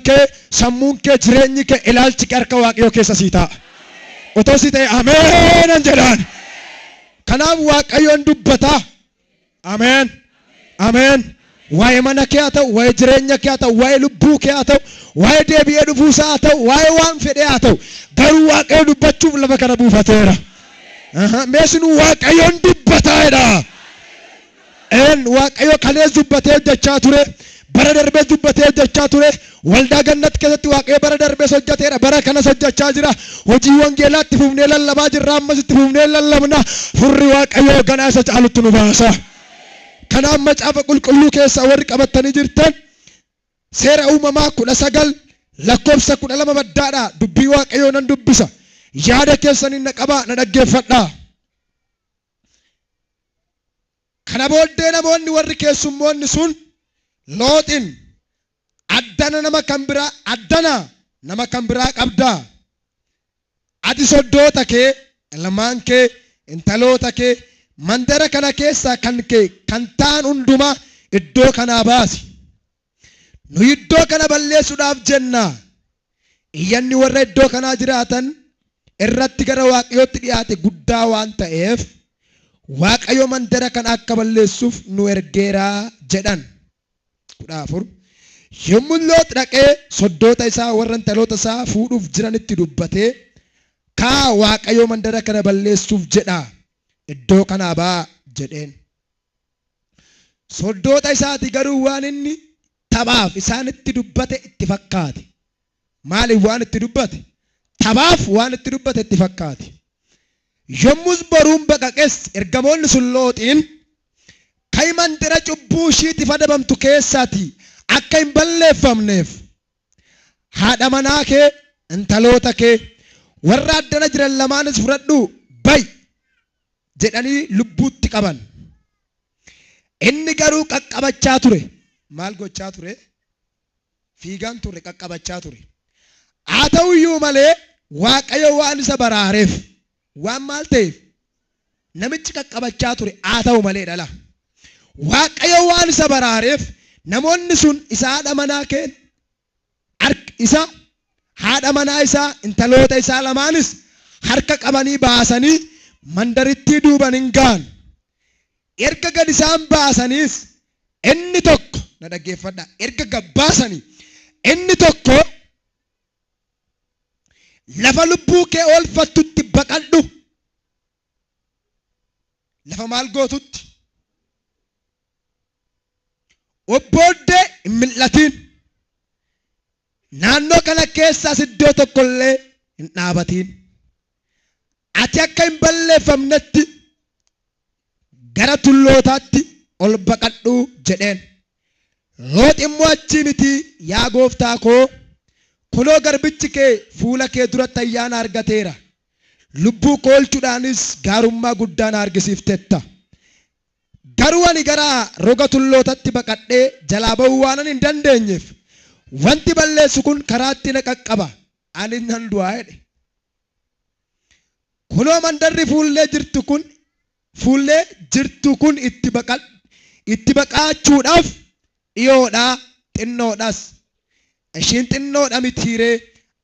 kee, sammuun kee, jireenyi kee, ilaalchi kee harka Waaqayyoo keessa sii taa'a. Otoo sii ta'e ameenan jedhaan. Kanaaf Waaqayyoon dubbataa. Ameen. Ameen. Waa'ee mana kee haa ta'u, waa'ee jireenya kee haa ta'u, waa'ee lubbuu kee haa ta'u, waa'ee deebi'ee dhufuu isaa haa ta'u, waa'ee waan fedhee haa ta'u. Garuu Waaqayyo dubbachuuf lafa kana buufateera. Mee isinuu Waaqayyoon dubbataa jedha. Een Waaqayyo kalees dubbatee hojjechaa ture, bara darbees dubbatee hojjechaa ture. Waldaa Gannat keessatti Waaqayyo bara darbees hojjeteera, bara kanas hojjechaa jira. Hojii wangeelaa itti fufnee lallabaa jirra, ammas itti fufnee lallabna. Furri Waaqayyoo ganaa isa caalutti nu baasa. Kanaaf macaafa qulqulluu keessaa warri qabattanii jirtan Seera Uumamaa 19 lakkoofsa 12 baddaadha. Dubbii Waaqayyoo nan dubbisa. Yaada keessaniin na qabaa, na dhaggeeffadhaa. Kana booddee namoonni warri keessummoonni sun Looxin, Addana nama kan biraa addana nama kan biraa qabdaa? Ati soddoota kee, ilmaan kee, intaloota kee, mandara kana keessaa kan kee kan ta'an hundumaa iddoo kanaa baasi. Nuyi iddoo kana balleessuudhaaf jennaa. Iyyanni warra iddoo kanaa jiraatan irratti gara Waaqayyootti dhi'aate guddaa waan ta'eef, Waaqayyo mandara kana akka balleessuuf nu ergeera jedhan. 14 Yommuu Loox dhaqee soddoota isaa warra intaloota isaa fuudhuuf jiranitti dubbatee, Ka'aa, Waaqayyo mandara kana balleessuuf jedhaa, iddoo kanaa ba'aa jedheen. Soddoota isaati garuu waan inni taphaaf isaanitti dubbate itti fakkaate. Maaliif waan itti dubbate? Taphaaf waan itti dubbate itti fakkaate. Yommus boruun baqaqes ergamoonni sun Looxiin, Ka'i mandara cubbuu ishiitiif adabamtu keessaatii akka hin balleeffamneef haadha manaa kee, intaloota kee, warra addana jiran lamaanis fudhadhuu ba'i jedhanii lubbuutti qaban. Inni garuu qaqqabachaa ture. Maal gochaa ture? Fiigaan turre, qaqqabachaa ture. Haa ta'u iyyuu malee Waaqayyo waan isa baraareef, waan maal ta'eef? Namichi qaqqabachaa ture, haa ta'u malee dhala. Waaqayyo waan isa baraareef namoonni sun isa haadha manaa kee isa haadha manaa isaa intaloota isaa lamaanis harka qabanii baasanii mandarittii duuban hin ga'an. Erga gad isaan baasaniis inni tokko, na dhaggeeffadhaa, erga gad baasanii inni tokko lafa lubbuu kee oolfattutti baqadhu. Lafa maal gootutti? Of booddee hin mil'atiin. Naannoo kana keessaas iddoo tokko illee hin dhaabatiin. Ati akka hin balleeffamnetti gara tullootaatti ol baqadhu jedheen. Loox immoo achii miti yaa gooftaa koo, kunoo garbichi kee fuula kee duratti ayyaana argateera, lubbuu koo oolchuudhaanis gaarummaa guddaa na argisiiftetta. Garuu ani gara roga tullootatti baqadhee jalaa ba'uu waanan hin dandeenyeef, wanti balleessu kun karaatti na qaqqaba, anis nan du'a jedhe. Kunoo mandarri fuullee jirtu kun fuullee jirtu kun itti baqadh itti baqaachuudhaaf dhiyoodha, xinnoodhas. Ishiin xinnoodha mitiiree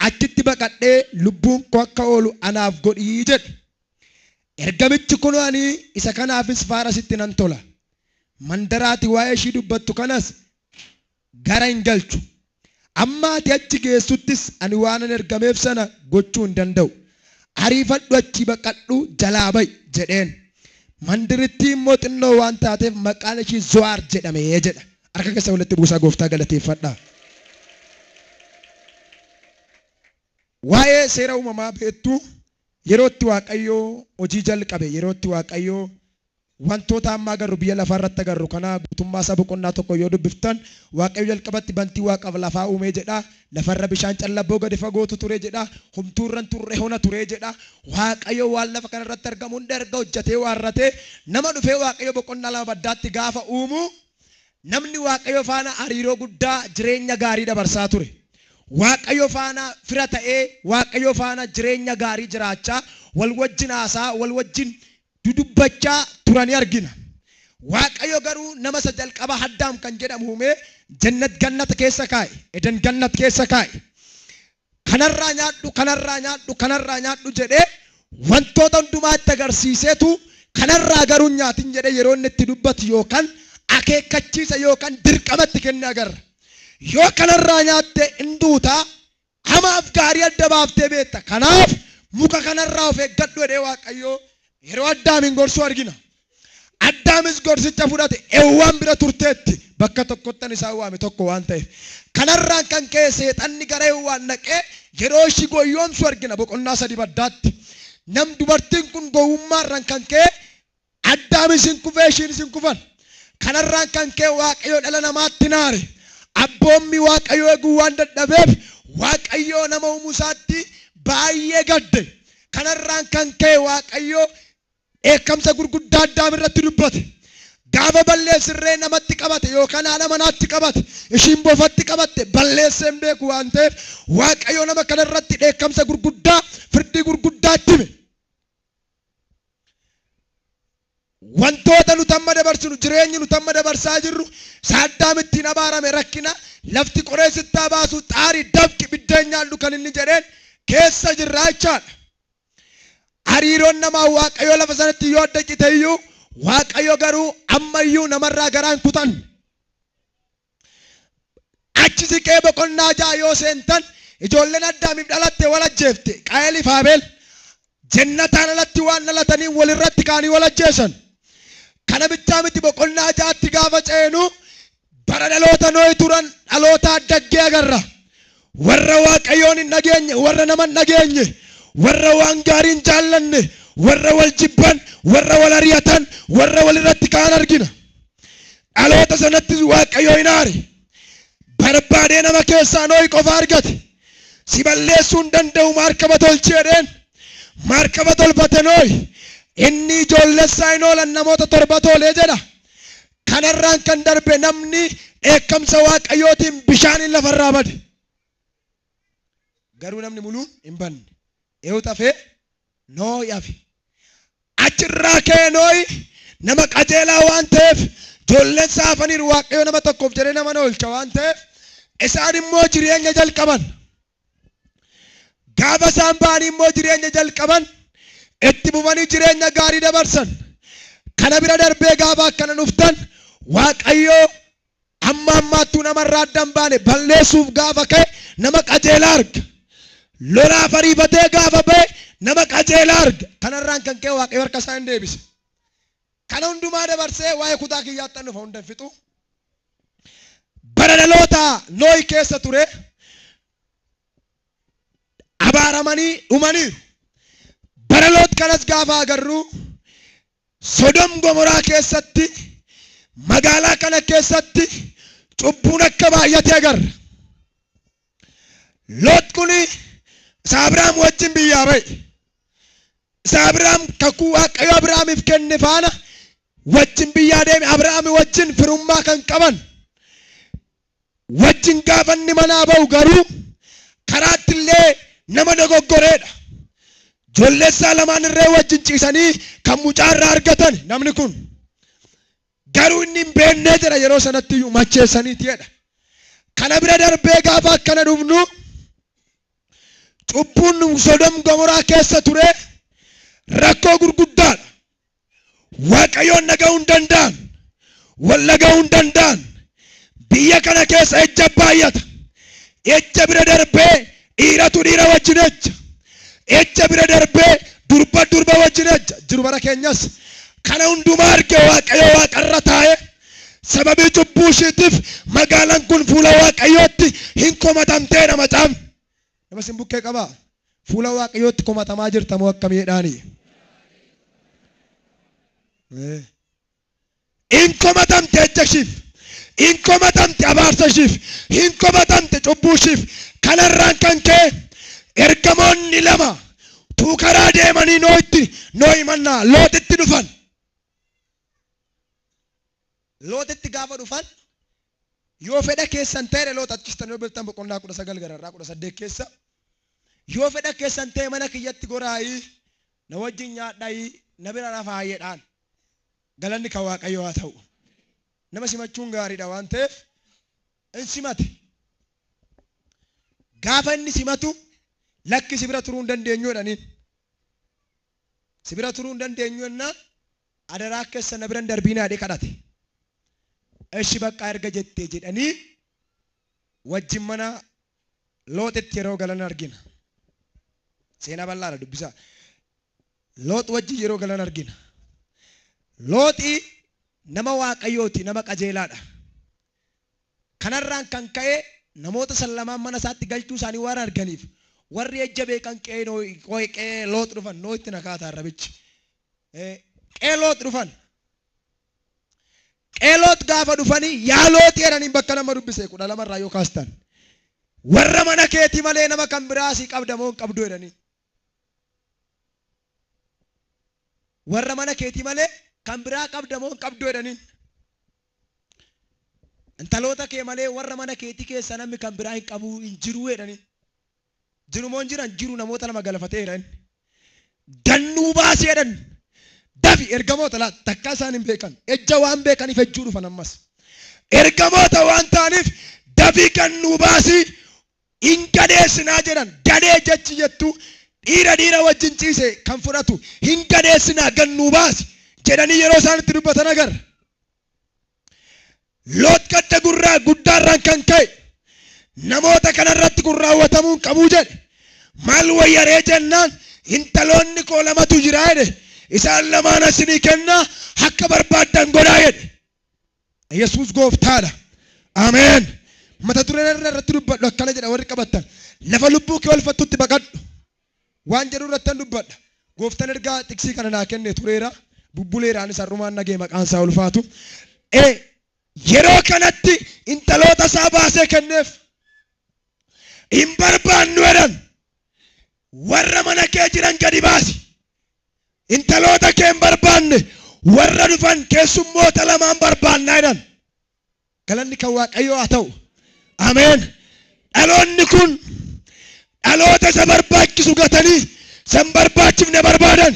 achitti baqadhee lubbuun koo akka oolu anaaf godhi jedhe. Ergamichi kunoo ani isa kanaafis faara sitti nan tola. Mandara ati waa'ee ishii dubbattu kanas gara hin galchu. Amma ati achi geessuttis ani waanan ergameef sana gochuu hin danda'u. Ariifadhu achii baqadhuu jalaa ba'i jedheen. Mandirittii immoo xinnoo waan taateef maqaan ishii Zo'aar jedhame jedha. Harka keessan walitti buusaa gooftaa galateeffadhaa. Waa'ee seera uumamaa beektu yeroo itti Waaqayyo hojii jalqabe, yeroo itti Waaqayyo wantoota amma agarru biyya lafaa irratti agarru kana guutummaa isaa boqonnaa 1 yoo dubbiftan Waaqayyo jalqabatti bantii waaqaaf lafaa uumee jedha. Lafarra bishaan callabboo gadi fagootu ture jedha. Homtuu irra hin turre hona ture jedha. Waaqayyo waan lafa kana irratti argamu hunda erga hojjetee waarratee nama dhufee Waaqayyo boqonnaa 2 baddaatti gaafa uumu Namni Waaqayyo faana hariiroo guddaa jireenya gaarii dabarsaa ture. Waaqayyo faana fira ta'ee, Waaqayyo faana jireenya gaarii jiraachaa, wal wajjin haasa'aa, wal wajjin dudubbachaa turanii argina. Waaqayyo garuu nama isa jalqabaa Addaam kan jedhamu uumee Jannat gannat keessa kaa'e. Eden gannat keessa kaa'e. Kanarraa nyaadhu, kanarraa nyaadhu, kanarraa nyaadhu jedhee wantoota hundumaa itti agarsiiseetu kanarraa garuu hin nyaatin jedhee yeroo inni itti dubbatu yookaan akeekkachiisa yookaan dirqama itti kenne agarra. Yoo kanarraa nyaatte hin duuta, hamaaf gaarii adda baaftee beekta. Kanaaf muka kanarraa of eeggadhu jedhee Waaqayyo yeroo Addaamiin gorsu argina. Addaamis gorsicha fudhate. Ewwaan bira turteetti bakka tokkottan isaan waame tokko waan ta'eef. Kanarraan kan ka'e seexanni gara Ewwaan dhaqee yeroo ishii goyyoomsu argina boqonnaa 3 baddaatti. Nam dubartiin kun gowwummaarraan kan ka'e Addaamis hin kufee ishiinis hin kufan. Kanarraan kan ka'e Waaqayyo dhala namaatti naare. Abboommii Waaqayyoo eeguu waan dadhabeef Waaqayyo nama uumuu isaatti baay'ee gadde. Kanarraan kan ka'e Waaqayyo dheekkamsa gurguddaa Addaam irratti dubbate. Gaafa balleessirree namatti qabate yookaan haadha manaatti qabate, ishiin bofatti qabatte balleessee hin beeku waan ta'eef Waaqayyo nama kana irratti dheekkamsa gurguddaa, firdii gurguddaa itti hime. Wantoota nuti amma dabarsinu, jireenyi nuti amma dabarsaa jirru, isa Addaam ittiin abaarame rakkina, lafti qoree sitti haa baasu, xaari, dafqi, biddeen nyaadhu kan inni jedheen keessa jirra jechaadha. Hariiroon namaa Waaqayyoo lafa sanatti yoo adda cite iyyuu, Waaqayyo garuu amma iyyuu namarraa garaa hin kutanne. Achi siqee boqonnaa 6 yoo seentan ijoolleen Addaamiif dhalatte wal ajjeefte. Qaayeliif Haabeel jennataan alatti waan dhalataniin walirratti ka'anii wal ajjeesan. Kana bichaa miti, boqonnaa 6tti gaafa ceenu bara dhaloota Nohi turan dhaloota addaggee agarra. Warra Waaqayyoon hin dhageenye, warra nama hin dhageenye, warra waan gaarii hin jaallanne, warra wal jibban, warra wal ari'atan, warra walirratti ka'an argina. Dhaloota sanattis Waaqayyo hin aare. Barbaadee nama keessaa Nohi qofa argate. Si balleessuu hin danda'u, maarkaba tolchi jedheen. Maarkaba tolfate Nohi. Inni ijoolleessaa hin oolan, namoota torba toolee jedha. Kanarraan kan darbe namni dheekkamsa Waaqayyootiin bishaaniin lafarraa bade. Garuu namni muluun hin banne. Eenyutu hafe? Nohi hafe. Achirraa ka'ee Nohi nama qajeelaa waan ta'eef, ijoolleen isaa hafaniiru, Waaqayyo nama tokkoof jedhee nama na oolcha waan ta'eef isaan immoo jireenya jalqaban. Gaafa isaan ba'anii immoo jireenya jalqaban, itti fufanii jireenya gaarii dabarsan. Kana bira darbee gaafa akkana dhuftan Waaqayyo amma ammaattuu namarraa adda hin baane, balleessuuf gaafa ka'e nama qajeelaa arga. Lolaaf ariifatee gaafa ba'e nama qajeelaa arga. Kanarraan kan ka'e Waaqayyo harka isaa hin deebise. Kana hundumaa dabarsee waa'ee kutaa kiyyaatti dhufa, hunda hin fixu. Bara dhaloota Noohi keessa ture abaaramanii dhumaniiru. Bara Loot kanas gaafa agarru Sodom Gomoraa keessatti, magaalaa kana keessatti cubbuun akka baay'ate agarra. Loot kun isa Abrahaam wajjin biyyaa ba'e. Isa Abrahaam kakuu Waaqayyo Abrahaamiif kenne faana wajjin biyyaa deeme, Abrahaam wajjin firummaa kan qaban wajjin gaafa inni manaa ba'u garuu karaatti illee nama dogoggoreedha. Ijoollee isaa lamaan irree wajjin ciisanii kan mucaa irraa argatan namni kun. Garuu inni hin beennee jedha, yeroo sanatti iyyuu macheessaniiti jedha. Kana bira darbee gaafa akkana dhufnu cubbuun Sodom Gomoraa keessa ture rakkoo gurguddaadha. Waaqayyoon dhaga'uu hin danda'an. Wal dhaga'uu hin danda'an. Biyya kana keessa ejja baay'ata. Ejja bira darbee dhiiratu dhiira wajjin ejja. Ejja bira darbee durba durba wajjin ejja. Jiru bara keenyas. Kana hundumaa arge Waaqayyo waaqarra taa'ee, sababii cubbuu ishiitiif magaalaan kun fuula Waaqayyootti hin komatamteedha macaafni. Nama isin bukkee qabaa. Fuula Waaqayyootti komatamaa jirta moo akkamii jedhaanii? In komatamte ejja ishiif. In komatamte abaarsa ishiif. Hin komatamte cubbuu ishiif. Kanarraan kan ka'e ergamoonni lama tuu karaa deemanii Noohitti, Noohi mannaa Looxitti dhufan. Looxitti gaafa dhufan, yoo fedha keessan ta'e, Loox achis yoo beektan boqonnaa 19 gararraa 18 keessa, yoo fedha keessan ta'e mana kiyyatti goraayii na wajjin nyaadhaayii na bira rafaa jedhaan. Galanni kan Waaqayyoo haa ta'u. Nama simachuun gaariidha waan ta'eef In simate. Gaafa inni simatu lakki si bira turuu hin dandeenyu jedhaniin. Si bira turuu hin dandeenyu jennaan adaraa keessa na bira hin darbiinaa jedhee kadhate. Eshi baqqaa erga jettee jedhanii wajjin mana Looxitti yeroo galan argina. Seenaa bal'aadha dubbisaa. Loox wajjin yeroo galan argina. Looxi nama Waaqayyooti, nama qajeelaadha. Kanarraan kan ka'e namoota san lamaan mana isaatti galchuu isaanii waan arganiif warri ejja beekan qe'ee Noohi qe'ee Loox dhufan. Noohitti na kaata arrabichi. Qe'ee Loox dhufan. Qe'ee Loox gaafa dhufanii yaa Looxi jedhaniin bakka nama dubbise 12 irraa yoo kaastan. Warra mana keetii malee nama kan biraa asii qabda moo hin qabdu jedhanii. Warra mana keetii malee kan biraa qabda moo hin qabdu jedhaniin. Intaloota kee malee warra mana keetii keessa namni kan biraa hin qabu hin jiru jedhaniin. Jiru moo hin jiran? Jiru namoota lama galafateera inni. Gannuu baasi jedhan. Dafi ergamoota laa takkaa isaan hin beekan. Ejja waan beekaniif ejjuu dhufan ammas. Ergamoota waan ta'aniif dafii gannuu baasii hin gadheessinaa jedhan. Gadhee jechi jettu dhiira dhiira wajjin ciise kan fudhatu hin gadheessinaa gannuu baasi jedhanii yeroo isaan itti dubbatan agarra. Loox gadda gurraa guddaarraan kan ka'e namoota kanarratti kun raawwatamuu hin qabuu jedhe. Maal wayyaree jennaan intaloonni koo lamatu jira jedhe. Isaan lamaan asinii kennaa akka barbaaddan godhaa jedhe. Yesuus gooftaadha. Ameen. Mata dureen irra irratti dubbadhu akkana jedha warri qabattan. Lafa lubbuu kee olfattutti baqadhu. Waan jedhu irrattan dubbadha. Gooftan ergaa tiksii kana naa kenne tureera. Bubbuleera anis har'umaan dhaga'e maqaan isaa ulfaatu. E yeroo kanatti intaloota isaa baasee kenneef. Hin barbaannu jedhan. Warra mana kee jiran gadi baasi. Intaloota kee hin barbaanne warra dhufan keessummoota lamaan barbaannaa jedhan. Galanni kan Waaqayyoo haa ta'u. Ameen. Dhaloonni kun dhaloota isa barbaachisu gatanii isa hin barbaachifne barbaadan.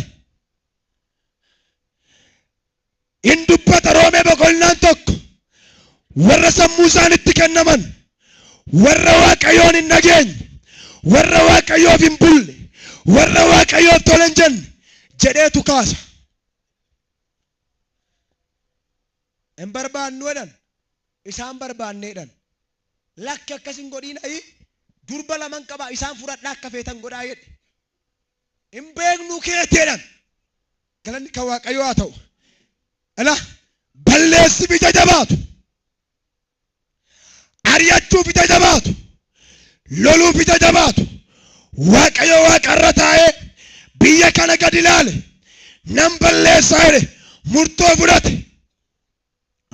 In dubbata Roomee boqonnaan 1 warra sammuu isaanitti kennaman warra Waaqayyoon hin dhageenye warra Waaqayyoof hin bulle warra Waaqayyoof tole hin jenne jedheetu kaasa. Hin barbaannu jedhan. Isaan barbaanne jedhan. Lakki akkas hin godhiin ayi durba laman qaba isaan fudhadhaa akka feetan godhaa jedhe. Hin beeknu keeti jedhan. Galanni kan Waaqayyoo haa ta'u. Ila balleessiif ija jabaatu. Ari'achuuf ija jabaatu. Loluuf ija jabaatu. Waaqayyo waaqarra taa'ee biyya kana gad ilaale. Nan balleessaa jedhe murtoo fudhate.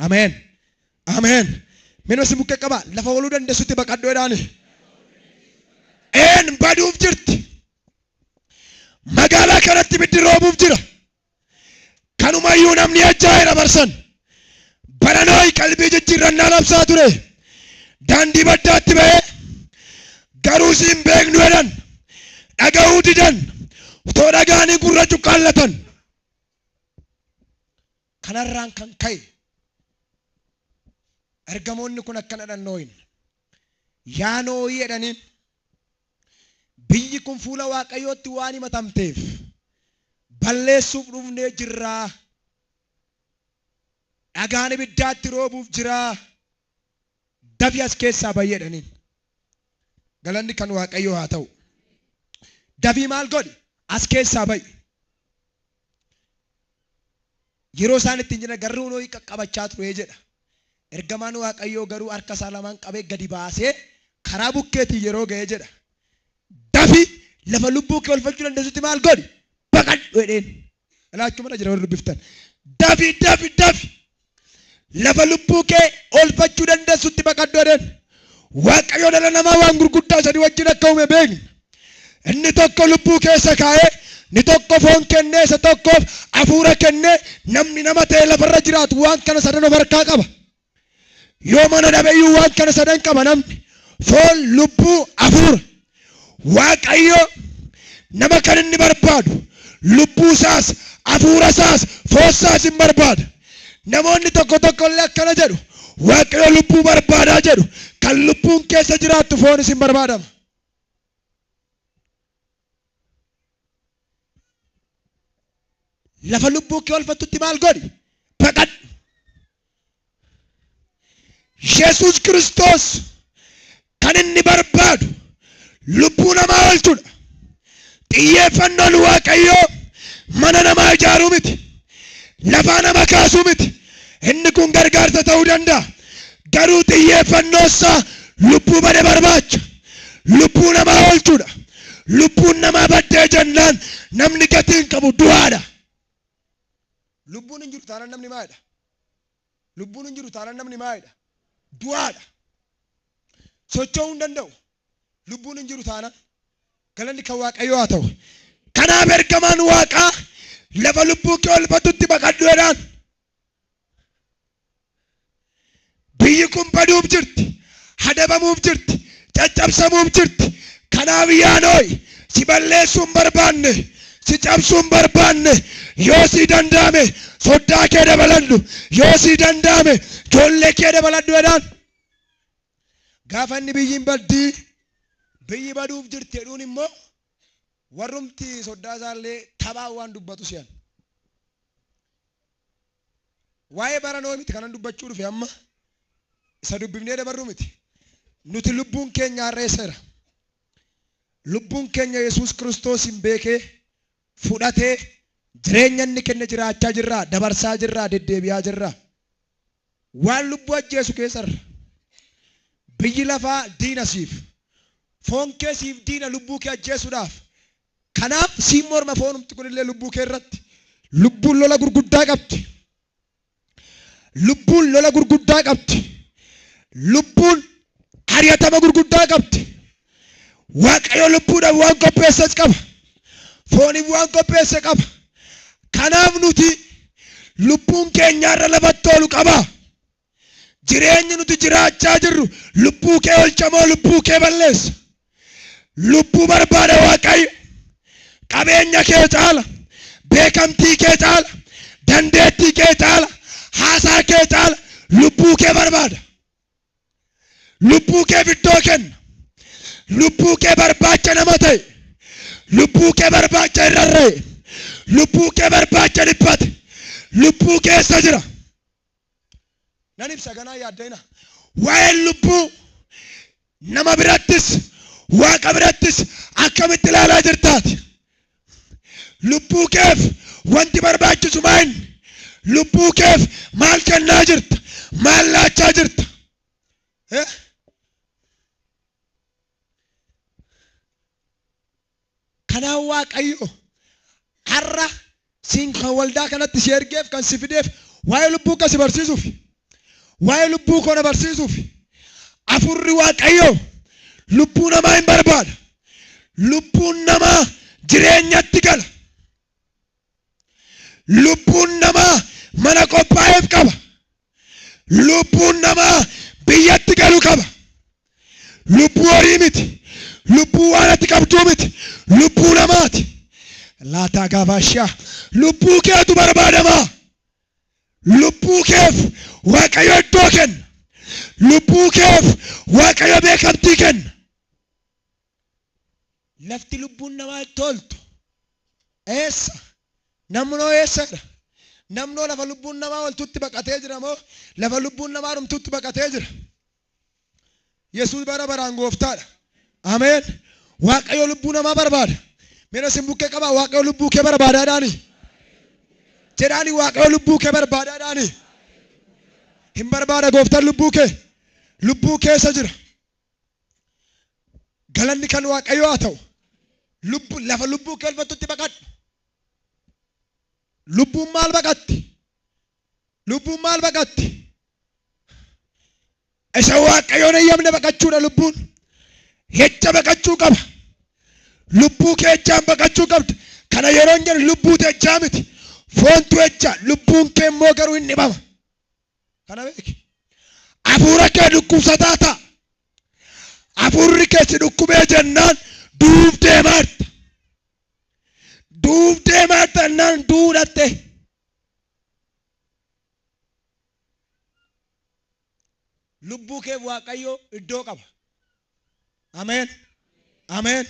Ameen. Ameen. Minoo si bukkee qaba. Lafa ooluu dandeessutti baqadhu jedhaani. Een baduuf jirti. Magaalaa kanatti ibiddi roobuuf jira. Kanumayyuu namni ajjaa'eera barsan. Bara Noohi qalbii jijjiirrannaa labsaa ture. Daandii baddaatti ba'ee garuu si hin beeknu jedhan. Dhaga'uu didan. Otoo dhaga'anii gurra cuqqaallatan. Kanarraan kan ka'e ergamoonni kun akkana jedhan Noohin. Yaa Noohii jedhaniin Biyyi kun fuula Waaqayyootti waan himatamteef, balleessuuf dhufnee jirra. Dhagaan ibiddaa itti roobuuf jira. Dafi as keessaa ba'i jedhaniin. Galanni kan Waaqayyoo haa ta'u. Dafii maal godhi? As keessaa ba'i. Yeroo isaan ittiin jedhan garuu Nohi qaqqabachaa ture jedha. Ergamaan Waaqayyoo garuu harka isaa lamaan qabee gadi baasee karaa bukkeetiin yeroo ga'e jedha. Dafi lafa lubbuu kee olfachuu dandeessutti maal godhi? Baqadhu jedheen. Ilaa achuma jira warri dubbiftan. Dafi dafi dafi lafa lubbuu kee olfachuu dandeessutti baqadhu jedheen. Waaqayyo dhala namaa waan gurguddaa sadii wajjin akka uume beekna. Inni tokko lubbuu keessa kaa'ee, inni tokko foon kennee, isa tokkoof hafuura kennee, namni nama ta'e lafarra jiraatu waan kana sadan of harkaa qaba. Yoo mana dhabeyyuu waan kana sadan qaba namni. Foon, lubbuu, hafuura. Waaqayyo nama kan inni barbaadu lubbuu isaas, hafuura isaas, foon isaas hin barbaada. Namoonni tokko tokko illee akkana jedhu. Waaqayyo lubbuu barbaadaa jedhu. Kan lubbuun keessa jiraattu foonis hin barbaadama. Lafa lubbuu kee oolfattutti maal godhi? Baqadhu. Yesuus Kiristoos kan inni barbaadu lubbuu namaa oolchuudha. Xiyyeeffannoon Waaqayyoo mana namaa ijaaruu miti. Lafaa nama kaasuu miti. Inni kun gargaarsa ta'uu danda'a. Garuu xiyyeeffannoo isaa lubbuu bade barbaacha. Lubbuu namaa oolchuudha. Lubbuun namaa baddee jennaan namni gatii hin qabu du'aadha. Lubbuun hin jiru taanaan namni maalidha? Lubbuun hin jiru taanaan namni maalidha? Du'aadha. Socho'uu hin danda'u. Lubbuun hin jiru taanaan. Galanni kan Waaqayyoo haa ta'u. Kanaaf ergamaan Waaqaa lafa lubbuu kee oolfatutti baqadhu jedhaan. Biyyi kun baduuf jirti, hadabamuuf jirti, caccabsamuuf jirti. Kanaaf yaa Nohi, si balleessuu hin barbaanne, si cabsuu hin barbaanne. Yoo sii danda'ame soddaa kee dabaladhu, yoo sii danda'ame ijoollee kee dabaladhu jedhaan. Gaafa inni biyyi hin baddii, biyyi baduuf jirti jedhuun immoo warrumti soddaa isaallee taphaan waan dubbatu se'an. Waa'ee bara Nohi miti kanan dubbachuu dhufe amma. Isa dubbifnee dabarru miti. Nuti lubbuun keenya har'a eessa jira? Lubbuun keenya Yesuus Kiristoosiin beekee fudhatee jireenya inni kenne jiraachaa jirraa, dabarsaa jirraa, deddeebi'aa jirraa. Waan lubbuu ajjeesu keessa irra. Biyyi lafaa diina siif. Foon kee siif diina lubbuu kee ajjeesuudhaaf. Kanaaf siin morma foonumti kunillee lubbuu kee irratti. Lubbuun lola gurguddaa qabdi. Lubbuun lola gurguddaa qabdi. Lubbuun ari'atama gurguddaa qabdi. Waaqayyo lubbuudhaaf waan qopheesses qaba. Fooniif waan qopheesse qaba. Kanaaf nuti lubbuun keenya irra lafatti oolu qaba. Jireenyi nuti jiraachaa jirru lubbuu kee oolcha moo lubbuu kee balleessa? Lubbuu barbaada Waaqayyo. Qabeenya kee caala, beekamtii kee caala, dandeettii kee caala, haasaa kee caala, lubbuu kee barbaada. Lubbuu keef iddoo kenna. Lubbuu kee barbaacha nama ta'e. Lubbuu kee barbaacha hin rarra'e. Lubbuu kee barbaacha dhiphate. Lubbuu keessa jira. Nan ibsa ganaa yaadda'ina. Waa'een lubbuu nama birattis waaqa birattis akkamitti ilaalaa jirtaati? Lubbuu keef wanti barbaachisu maal? Lubbuu keef maal kennaa jirta? Maal laachaa jirta? Eh? Kanaaf Waaqayyo har'a siin kan waldaa kanatti si ergeef kan si fideef waa'ee lubbuu kee si barsiisuuf waa'ee lubbuu koo na barsiisuuf afurri Waaqayyo lubbuu namaa hin barbaada. Lubbuun namaa jireenyatti gala. Lubbuun namaa mana qophaa'eef qaba. Lubbuun namaa biyyatti galu qaba. Lubbuu horii miti. Lubbuu waan ati qabduu miti. Lubbuu namaati. Laataa gaafaashaa. Lubbuu keetu barbaadamaa. Lubbuu keef Waaqayyo iddoo kenna. Lubbuu keef Waaqayyo beekamtii kenna. Lafti lubbuun namaa itti ooltu eessa? Namnoo eessadha? Namnoo lafa lubbuun namaa ooltutti baqatee jira moo lafa lubbuun namaa dhumtutti baqatee jira? Yesuus bara baraan gooftaadha. Ameen. Waaqayyo lubbuu namaa barbaada. Meena isin bukkee qabaa Waaqayyo lubbuu kee barbaadaadhaani. Jedhaani Waaqayyo lubbuu kee barbaadaadhaani. Hin barbaada gooftaan lubbuu kee. Lubbuu keessa jira. Galanni kan Waaqayyoo haa ta'u. Lubbu lafa lubbuu kee olfattutti baqadhu. Lubbuun maal baqatti? Lubbuun maal baqatti? Isa Waaqayyoon eeyyamne baqachuudha lubbuun. Jecha baqachuu qaba. Lubbuu kee ejjaan baqachuu qabda. Kana yeroon jedhu lubbuutu ejjaa miti. Foontu ejja. Lubbuun kee immoo garuu hin dhibama. Kana beeki. Hafuura kee dhukkubsataa ta'a. Hafuurri kee si dhukkubee jennaan du'uuf deemaarta. Du'uuf deemaarta jennaan du'uu dhatte. Lubbuu keef Waaqayyo iddoo qaba. Ameen. Ameen.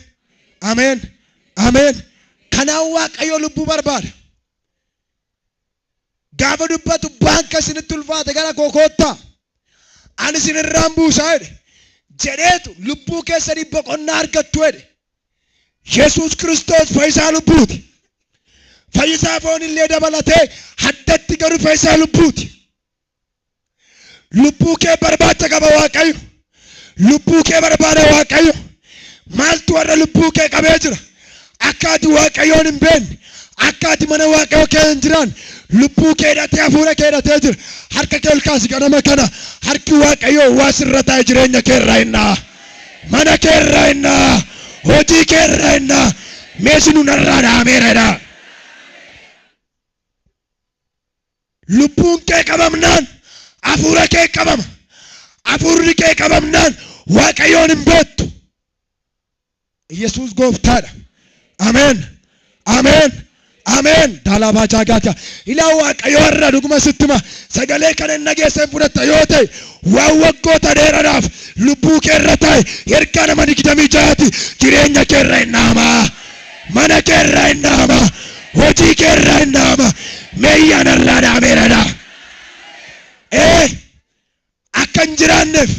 Ameen. Ameen. Kanaaf Waaqayyo lubbuu barbaada. Gaafa dubbatu baanka isinitti ulfaate gara koo koottaa. Ani isin irraan buusaa jedhe. Jedheetu lubbuu keessanii boqonnaa argattu jedhe. Yesuus Kiristoos fayyisaa lubbuuti. Fayyisaa foonillee dabalatee haddatti garuu fayyisaa lubbuuti. Lubbuu kee barbaacha qaba Waaqayyo. Lubbuu kee barbaada Waaqayyo. Maaltu warra lubbuu kee qabee jira? Akka ati Waaqayyoon hin beekne, akka ati mana Waaqayyoo kee hin jiraanne, lubbuu kee hidhatee hafuura kee hidhatee jira. Harka kee ol kaasi ganama kana. Harki Waaqayyoo waa sirra taa'e jireenya kee irraa hin dha'a. Mana kee irraa hin dha'a. Hojii kee irraa hin dha'a. Meesinu narraa dha'ameera jedhaa. Lubbuun kee qabamnaan hafuura kee qabama. Hafuurri kee qabamnaan Waaqayyoon hin beektu. Yesuus gooftaadha. Ameen. Ameen. Ameen. Daalabaa jaagaatia. Ilaa Waaqayyo har'a dhuguma sitti hima. Sagalee kana hin dhageessa hin fudhatta yoo ta'e waan waggoota dheeraadhaaf lubbuu kee irra taa'e ergaa nama digdamii ja'aati jireenya kee irra hin dhaamaa. Mana kee irraa hin dhahama. Hojii kee irraa hin dhahama. Meeyyaa narraa dhahameeradha. Ee akka hin jiraanneef,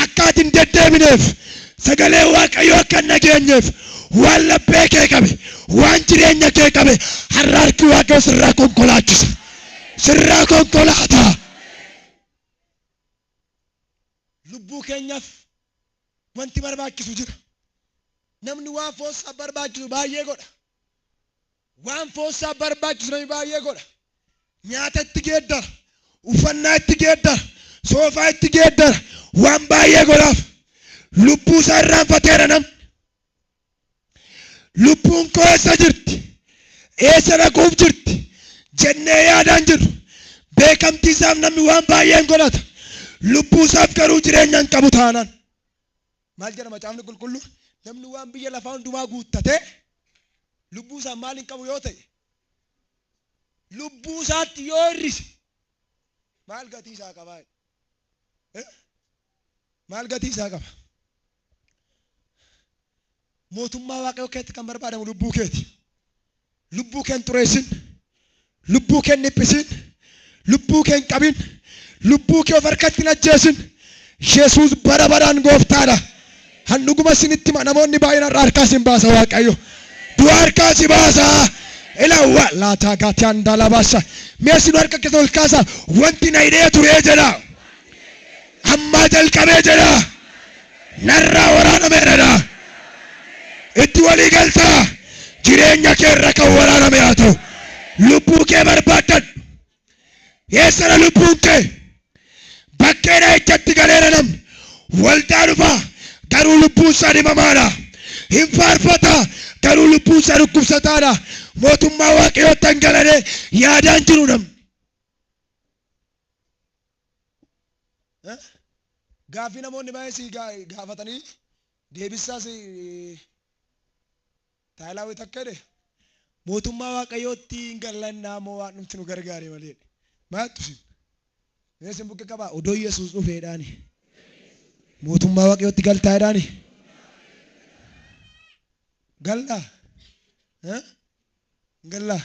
akka ati hin deddeebineef, sagalee Waaqayyoo akka hin dhageenyeef waan laphee kee qabe, waan jireenya kee qabe har'a harki Waaqayyoo sirraa konkolaachisa. Sirraa konkolaata. Lubbuu keenyaaf wanti barbaachisu jira. Namni waan foonsaaf barbaachisu baay'ee godha. Waan foonsaaf barbaachisu namni baay'ee godha. Nyaata itti geeddara, uffannaa itti geeddara, soofaa itti geeddara, waan baay'ee godhaaf. Lubbuu isaa irraanfateera namni. Lubbuun koo eessa jirti? Eessa dhaquuf jirti? Jennee yaadaan jirru. Beekamtii isaaf namni waan baay'een godhata. Lubbuu isaaf garuu jireenya hin qabu taanaan. Maal jedha macaafni qulqulluu? Namni waan biyya lafaa hundumaa guuttatee lubbuu isaa maal hin qabu yoo ta'e lubbuu isaatti yoo hir'ise maal gatii isaa qabaa? Maal gatii isaa qaba? Mootummaa Waaqayyoo keetti kan barbaadamu lubbuu keeti. Lubbuu kee hin xureessin. Lubbuu kee hin dhiphisin. Lubbuu kee hin qabin. Lubbuu kee of harkatti hin ajjeesin. Yesuus bara baraan gooftaadha. Han dhuguma isinitti hima namoonni baay'een har'a harkaa sin baasa Waaqayyo. Du'a harkaa si baasa. Ila wa laataa gaatii andaala baasa. Mee isin harka keessa ol kaasa. Wanti na hidhee turee jedha. Ammaa jalqabee jedha. Narraa waraanameera. Itti walii galtaa. Jireenya kee irra kan waraaname haa ta'u. Lubbuu kee barbaaddadhu. Eessana lubbuun kee? Bakkee dha'ichatti galeera namni. Waldaa dhufa garuu lubbuun isaa dhibamaadha. Hin faarfata garuu lubbuun isaa dhukkubsataadha. Mootummaa Waaqayyootti dhangala'ee yaadaan jiru namni. Gaaffii namoonni baay'ee si gaafatanii deebisaas Taayilaawit akka jedhe mootummaa Waaqayyootti hin gallannaa moo waan dhumti nu gargaare malee. Maaltu isin? Mee isin bukke qabaa odoo Yesuus dhufeedhaani. Mootummaa Waaqayyootti galtaadhaani. Gallaa? Gallaa?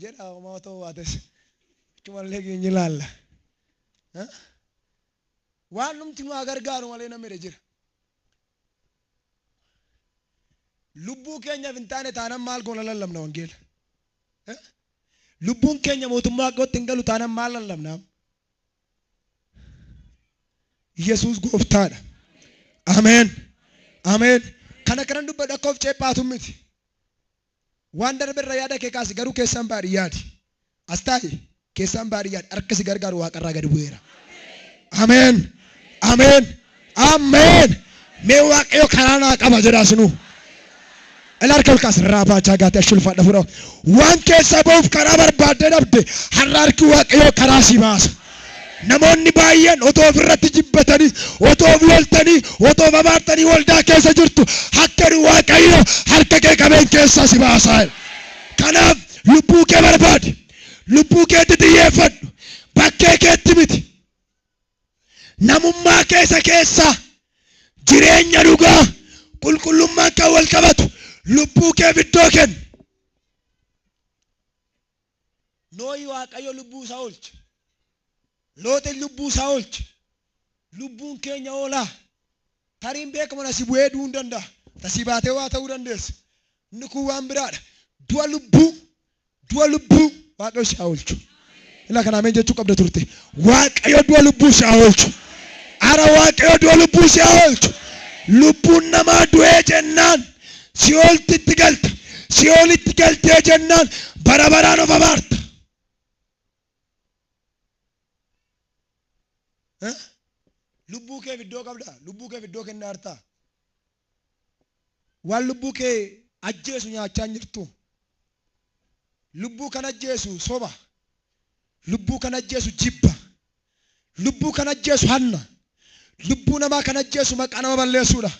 Jedha homaa otoo baates. Achumallee geenye ilaalla. Waan dhumti nu haa gargaaru malee namni jedhe jira. Lubbuu keenyaaf hin taane taanaan maal goona lallabna wangeela? Lubbuun keenya mootummaa Waaqayyootti hin galu taanaan maal lallabna? Yesuus gooftaadha. Ameen. Ameen. Kana kanan dubbadhu akka of ceephaatu miti. Waan darbe irra yaada kee kaasi garuu keessaan baadhi yaadi. As taa'i keessaan baadhi yaadi harka si gargaaru waaqarraa gadi bu'eera. Ameen. Ameen. Ameen. Mee Waaqayyo karaa naa qaba jedhaa sinuu. Ila harka ol kaasi raabaa jaagaatee ashulfaadha fuudha. Waan keessaa ba'uuf karaa barbaaddee dhabde har'a harki Waaqayyoo karaa si baasa. Namoonni baay'een otoo ofirratti jibbatanii, otoo of loltanii, otoo of abaartanii waldaa keessa jirtu. Akka jedhu Waaqayyo harka kee qabeen keessaa si baasaa. Kanaaf lubbuu kee barbaadi. Lubbuu keetti xiyyeeffadhu. Bakkee keetti miti. Namummaa keessa keessa jireenya dhugaa qulqullummaan kan wal qabatu lubbuu keef iddoo kenni. Nohi Waaqayyo lubbuu isaa oolche. Looxin lubbuu isaa oolche. Lubbuun keenya oolaa. Tariin beekaman asii bu'ee du'uu hin danda'a. Tasii baatee waa ta'uu dandeessa. Inni kun waan biraadha. Du'a lubbuu, du'a lubbuu Waaqayyo si haa oolchu. Ila kana ameen jechuu qabda turte. Waaqayyo du'a lubbuu si haa oolchu. Ara Waaqayyo du'a lubbuu si haa oolchu. Lubbuun namaa du'ee jennaan si'ooltitti galta. Si'oolitti galtee jennaan bara baraan of abaarta. Eh? Lubbuu keef iddoo qabdaa? Lubbuu keef iddoo kennaa jirtaa? Waan lubbuu kee ajjeesu nyaachaa hin jirtuu? Lubbuu kan ajjeesu soba. Lubbuu kan ajjeesu jibba. Lubbuu kan ajjeesu hanna. Lubbuu namaa kan ajjeesu maqaa nama balleessuudha.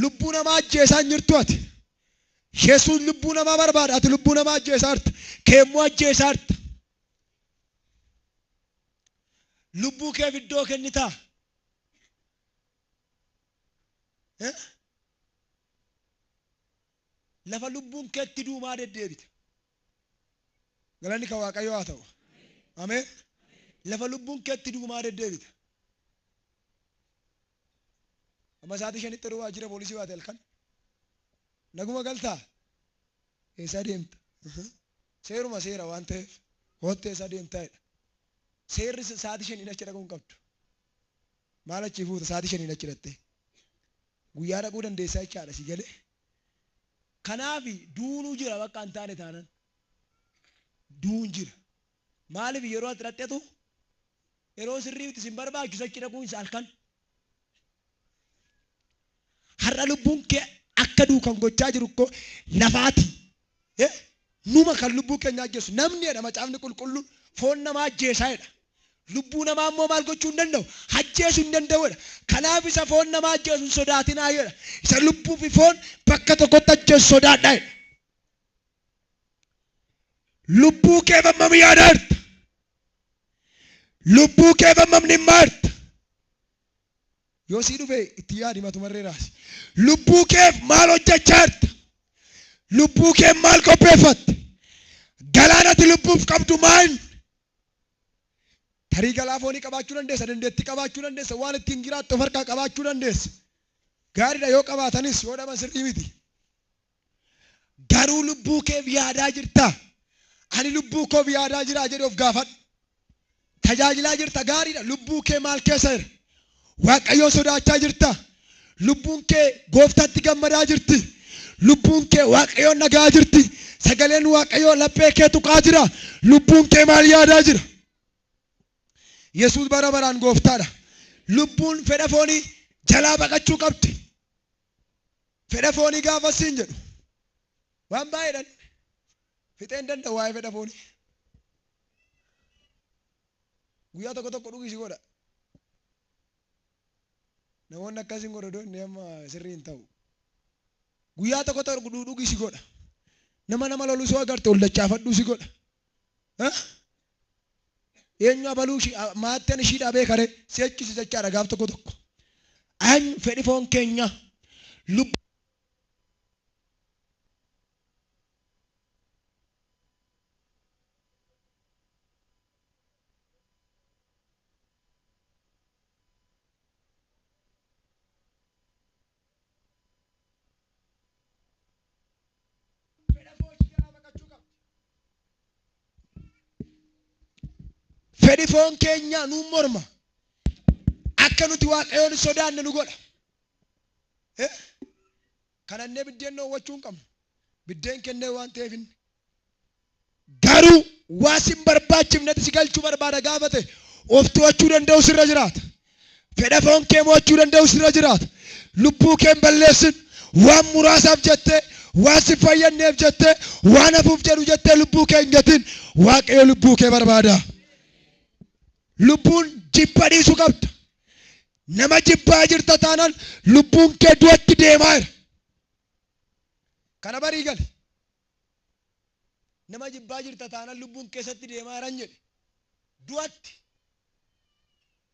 Lubbuu namaa ajjeesaa hin jirtu ati. Yesuus lubbuu namaa barbaada. Ati lubbuu namaa ajjeesaa jirta. Keemmoo ajjeesaa jirta. Lubbuu keef iddoo kennitaa? Eh? Lafa lubbuun keetti duumaa deddeebita. Galanni kan Waaqayyoo haa ta'u. Ameen. Lafa lubbuun keetti duumaa deddeebita. Amma sa'aatii 5tti yeroo waajjira poolisii baate halkan. Naguma galtaa? Eessa deemta? Seeruma seera waan ta'eef kootti eessa deemtaa jedha. Seerri sa'aatii 5n achi dhaquu hin qabdu. Maal achii fuuta sa'aatii 5n achi dhaqxee? Guyyaa dhaquu dandeessaa jechaadha si galee. Kanaaf duunuu jira bakka hin taane taanan. Duun jira. Maaliif yeroo ati dhaqxetu yeroo sirrii miti sin barbaachisu achi dhaquun isa halkan. Har'a lubbuun kee akka du'u kan gochaa jiru koo lafaati. Numa kan lubbuu keenya ajjeesu namni jedha macaafni qulqulluun foon namaa ajjeesaa jedha. Lubbuu namaa immoo maal gochuu hin danda'u? Ajjeesuu hin danda'u jedha. Kanaaf isa foon namaa ajjeesu hin sodaatinaa jedha. Isa lubbuu fi foon bakka tokkotti ajjeesu sodaadhaa jedha. Lubbuu keef hammam yaadaa jirta? Lubbuu keef hammam dhimmaa jirta? Yoo sii dhufe itti yaadi matumarree raasi. Lubbuu keef maal hojjechaa jirta? Lubbuu keef maal qopheeffatte? Galaan ati lubbuuf qabdu maal? Tarii galaa foonii qabaachuu dandeessa, dandeettii qabaachuu dandeessa, waan ittiin jiraattu of harkaa qabaachuu dandeessa. Gaariidha yoo qabaatanis yoo dhaban sirrii miti. Garuu lubbuu keef yaadaa jirtaa? Ani lubbuu koof yaadaa jiraa jedhi of gaafadhu. Tajaajilaa jirta gaariidha. Lubbuu kee maal keessa jira? Waaqayyoon sodaachaa jirtaa? Lubbuun kee gooftaatti gammadaa jirti? Lubbuun kee Waaqayyoon dhaga'aa jirti? Sagaleen Waaqayyoo laphee kee tuqaa jira? Lubbuun kee maal yaadaa jira? Yesuus bara baraan gooftaadha. Lubbuun fedha foonii jalaa baqachuu qabdi. Fedha foonii gaafa siin jedhu waan baay'eedhaan fixee hin danda'u waa'ee fedha foonii. Guyyaa tokko tokko dhugi si godha. Namoonni akkas hin godhu inni amma sirrii hin ta'u. Guyyaa tokko tokko dhugi si godha. Nama nama lolu soo agarte ol dachaafadhuu si godha. Eenyu abaluu ishii maatteen ishii dhabee kare si jechisiisa jechaadha gaaf tokko tokko. Eenyu fedhi foon keenya lubbuu Fedha foon ishii jalaa baqachuu qabdi. Fedhi foon keenyaa nuun morma. Akka nuti Waaqayyoon hin sodaanne nu godha. Eh? Kanannee biddeen dhoowwachuu hin qabnu. Biddeen kennee waan ta'eef inni. Garuu waa sin barbaachifnetti si galchuu barbaada gaafa ta'e of to'achuu danda'u sirra jiraata. Fedha foon kee mo'achuu danda'u sirra jiraata. Lubbuu kee hin balleessin. Waan muraasaaf jettee, waan si fayyadneef jettee, waan hafuuf jedhu jettee lubbuu kee hin gatin. Waaqayyo lubbuu kee barbaada. Lubbuun jibba dhiisuu qabda. Nama jibbaa jirta taanaan lubbuun kee du'atti deemaa jira. Kana barii gali. Nama jibbaa jirta taanan lubbuun keessatti deemaa jiran jedhe. Du'atti.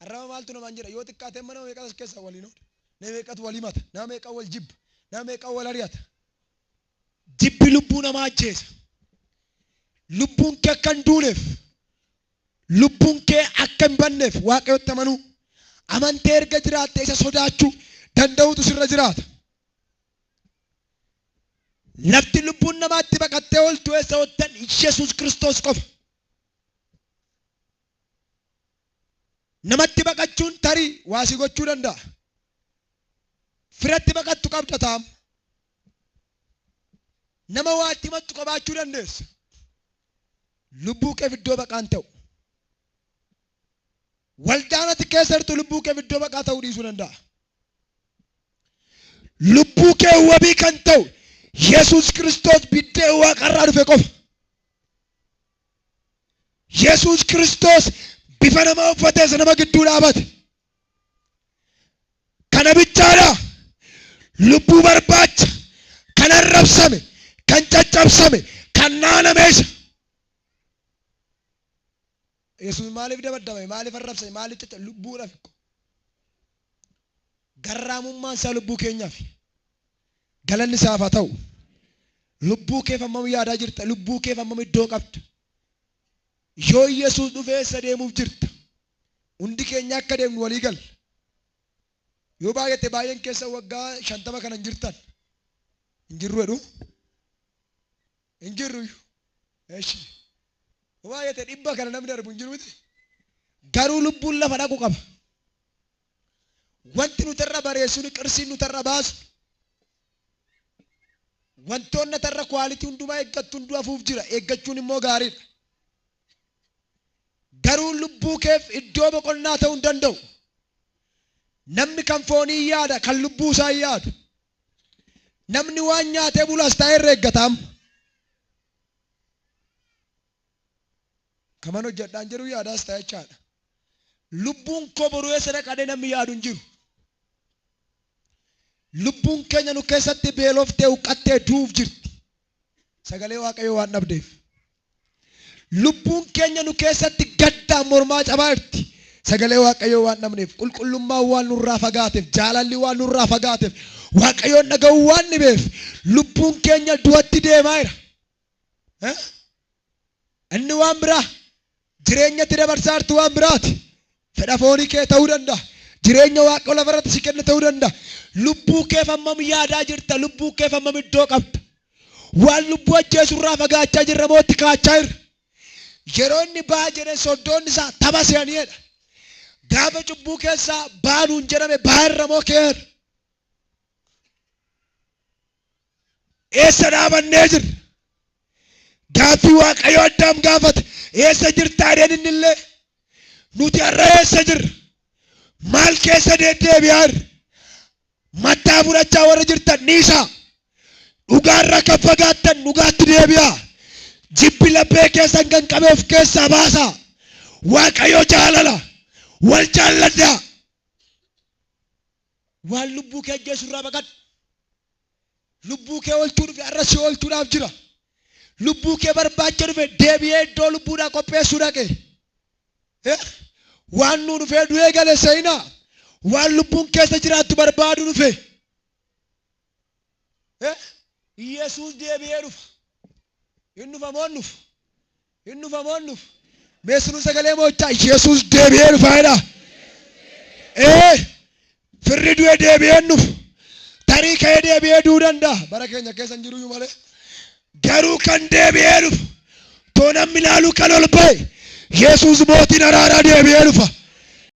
Arraba maaltu namaan jedha yoo xiqqaate amma nama meeqatu as keessaa waliin oola. Nama meeqatu wal himata. Nama meeqa wal jibba. Nama meeqa wal ari'ata. Jibbi lubbuu namaa ajjeesa. Lubbuun kee akka hin duuneef, lubbuun kee akka hin banneef Waaqayyotti amanuu, amantee erga jiraattee isa sodaachuu danda'uutu sirra jiraata. Lafti lubbuun namaa itti baqattee ooltu eessa ooltan Yesuus Kiristoos qofa. Namatti baqachuun tarii waa si gochuu danda'a. Firatti baqattu qabda taam. Nama waa itti himattu qabaachuu dandeessa. Lubbuu keef iddoo baqaan ta'u. Waldaan ati keessa jirtu lubbuu keef iddoo baqaa ta'uu dhiisuu danda'a. Lubbuu kee wabii kan ta'u Yesuus Kiristoos biddeen waaqarraa dhufe qofa. Yesuus Kiristoos bifa namaa uffatee isa nama gidduu dhaabate. Kana bichaadha. Lubbuu barbaacha kan arrabsame, kan caccabsame, kan naaname isa. Yesuus maaliif dabaddabame? Maaliif arrabsame? Maaliif caccabe? Lubbuudhaaf. Garraamummaan isaa lubbuu keenyaaf. Galanni isaaf haa ta'u. Lubbuu keef hammam yaadaa jirta? Lubbuu keef hammam iddoo qabda? Yoo Yesuus dhufe eessa deemuuf jirta? Hundi keenya akka deemnu walii galla. Yoo baay'ate baay'een keessa waggaa 50 kana hin jirtan. Hin jirru jedhu. Hin jirru iyyuu. Eshi. Yoo baay'ate 100 kana namni darbu hin jiru miti. Garuu lubbuun lafa dhaqu qaba. Wanti nuti irra bareessinu, qirsiin nuti irra baasnu, wantoonni ati irra kwaalitii hundumaa eeggattu hunduu hafuuf jira. Eeggachuun immoo gaariidha. Garuu lubbuu keef iddoo boqonnaa ta'uu hin danda'u. Namni kan foonii yaada, kan lubbuu isaa hin yaadu. Namni waan nyaatee bulas taa'ee irra eeggata amma. Kaman hojjedhaan jedhu yaadaas ta'a jechaadha. Lubbuun koo boru eessa dhaqa jedhee namni yaadu hin jiru. Lubbuun keenya nu keessatti beeloftee huqqattee du'uuf jirti. Sagalee Waaqayyoo waan dhabdeef. Lubbuun keenya nu keessatti gaddaan mormaa cabaa jirti. Sagalee Waaqayyoo waan dhabneef, qulqullummaan waan nurraa fagaateef, jaalalli waan nurraa fagaateef, Waaqayyoon dhaga'uu waan dhibeef, lubbuun keenya du'atti deemaa jira. Eh? Inni waan biraa jireenyatti dabarsaa jirtu waan biraati. Fedha foonii kee ta'uu danda'a. Jireenya Waaqayyo lafarratti si kenne ta'uu danda'a. Lubbuu keef hammam yaadaa jirta? Lubbuu keef hammam iddoo qabda? Waan lubbuu ajjeesu irraa fagaachaa jirra moo itti kaachaa jirra? Yeroo inni ba'a jedhe soddoonni isaa tapha se'aniidha. Gaafa cubbuu keessaa baanuun jedhame ba'a moo keera? Eessa dhaabannee jirra? Gaaffii Waaqayyo Addaam gaafate eessa jirtaa jedheen inni illee nuti har'a eessa jirra? Maal keessa deddeebi'aa jirra? Mattaa fudhachaa warra jirtan dhiisaa. Dhugaarra kan fagaattan dhugaatti deebi'aa. Jibbi laphee keessan kan qabe of keessaa baasaa. Waaqayyo jaalala. Wal jaalladhaa. Waan lubbuu kee ajjeesu irraa baqadhu. Lubbuu kee oolchuu dhufe har'a si oolchuudhaaf jira. Lubbuu kee barbaacha dhufe deebi'ee iddoo lubbuudhaa qopheessuu dhaqe. Eh? Waan nuu dhufee du'ee gale seenaa. Waan lubbuun keessa jiraattu barbaadu dhufe. Eh? Yesuus deebi'ee dhufa. Hin dhufa moo hin dhufu? Hin dhufa moo hin dhufu? Mee sinuu sagalee mo'ichaa Yesuus deebi'ee dhufa jedha. Ee firri du'e deebi'ee hin dhufu. Tarii ka'ee deebi'ee du'uu danda'a. Bara keenya keessa hin jiruyyuu malee. Garuu kan deebi'ee dhufu too namni ilaalu kan ol ba'e Yesuus mootiin araaraa deebi'ee dhufa.